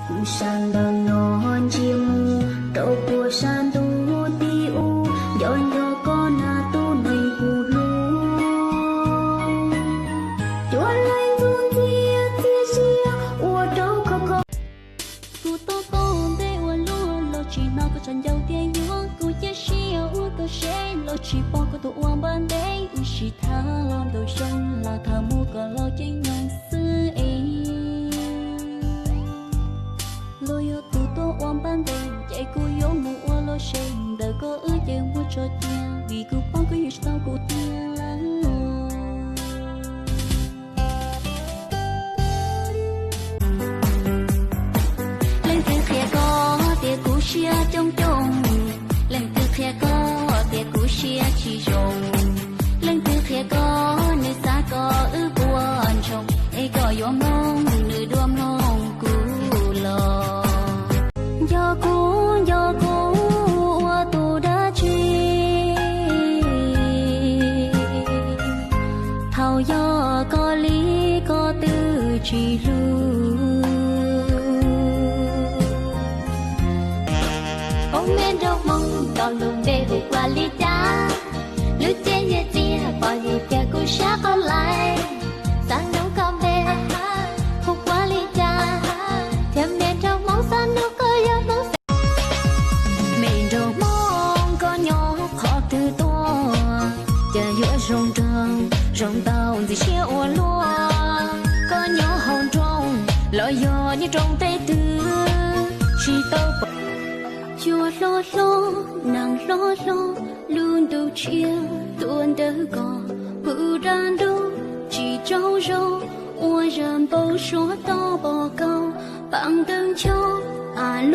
Kuv sawv ntawm no ntsia mus rau puag sab ntuj tim ub, nco nco koj na tus neeg kuv hlub. Cua leej ntxuj ntxiag txias sia ua rau khov kho. Kuv tau koj npe ua luaj los tsis hnov koj tshav ncaws tias yuav kuv cia siab ua koj seb los tsis pom koj tus ua npab ntev ib sij tham los ntau xyoo los tham muaj koj los ceeb nyoog xwb es. Los yog tus tuaj ua npab nteeg ces kuv yuav mus ua los seb ntawm koj wb ces muaj tso cia vim kuv paub koj yeej tsis tau kuv tiag lawm. Leej twg qhia koj tias kuv siab coob coob? Leej twg qhia koj tias kuv siab tsis zoo? Leej twg qhia koj nws xav kom wb puas ntsoog es koj yuav mloog nws dua mloog kuv los? Nco kuv nco kuv ua tus dab tsi thaum yog koj li koj twb tsis hlub? Poob me nraug hmoob nto lus npe hu ua li cas? Lub cev nyiaj txiag pom yus tias kuv sab qau lais. Xav nug koj npe hu ua li cas? Thiab me nraug hmoob xav nug koj yog hmoob xeem. Me nraug hmoob koj nyob qhov twg tuaj, cas yuav zoo nraug zoo ntau ntxim siab ua luaj? Koj nyob hauv nroog los yog nyob rau teb twg tsis tau pom? Cua hlob hlob, neeg hlob hlob, lub ntuj tshiab tuaj ntawm koj, kuv dab ntub tsis tsaug zog, ua zaj npau suav tos pom koj, pam ntawm ncho a luaj.